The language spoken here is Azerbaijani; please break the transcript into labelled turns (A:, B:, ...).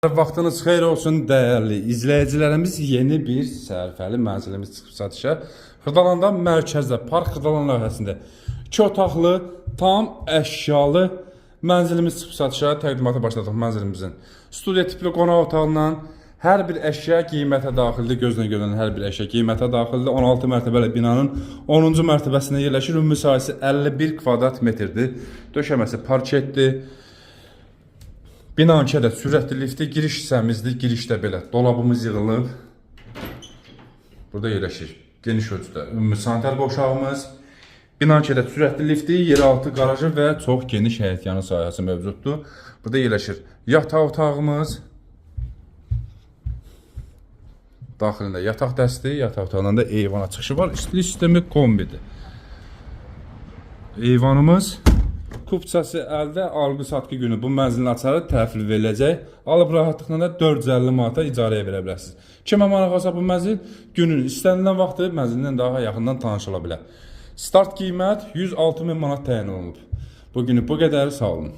A: Vaxtınız xeyir olsun dəyərli izləyicilərimiz. Yeni bir sərfəli mənzilimiz çıxıb satışa. Xırdalanda mərkəzdə, Park Xırdalan layihəsində 2 otaqlı, tam əşyalı mənzilimiz çıxıb satışa. Təqdimata başladıq mənzilimizin. Studiya tipli qonaq otağından hər bir əşya qiymətə daxildir. Gözlə görünən hər bir əşya qiymətə daxildir. 16 mərtəbəli binanın 10-cu mərtəbəsində yerləşir. Ümumi sahəsi 51 kvadrat metrdir. Döşəməsi parketdir. Binanın içində sürətli lifti, giriş hissəmizdir. Girişdə belə dolabımız yığılıb. Burada yerləşir geniş ölçüdə ümumi sanitar qovşağımız. Binanın içində sürətli lifti, yeraltı qarajı və çox geniş həyətyanı sahəsi mövcuddur. Burada yerləşir yataq otağımız. Daxilində yataq dəsti, yataq otağından da eyvana çıxışı var. İstilik sistemi kombidir. Eyvanımız kupçası əldə, alqı-satqı günü bu mənzilin açarı təhvil veriləcək. Alıb rahatlıqla da 450 manata icarəyə verə bilərsiniz. Kimə maraq olsa bu mənzil günün istənilən vaxtı mənzillə daha yaxından tanış ola bilər. Start qiymət 106 min manat təyin olunub. Bu günü bu qədər, sağ olun.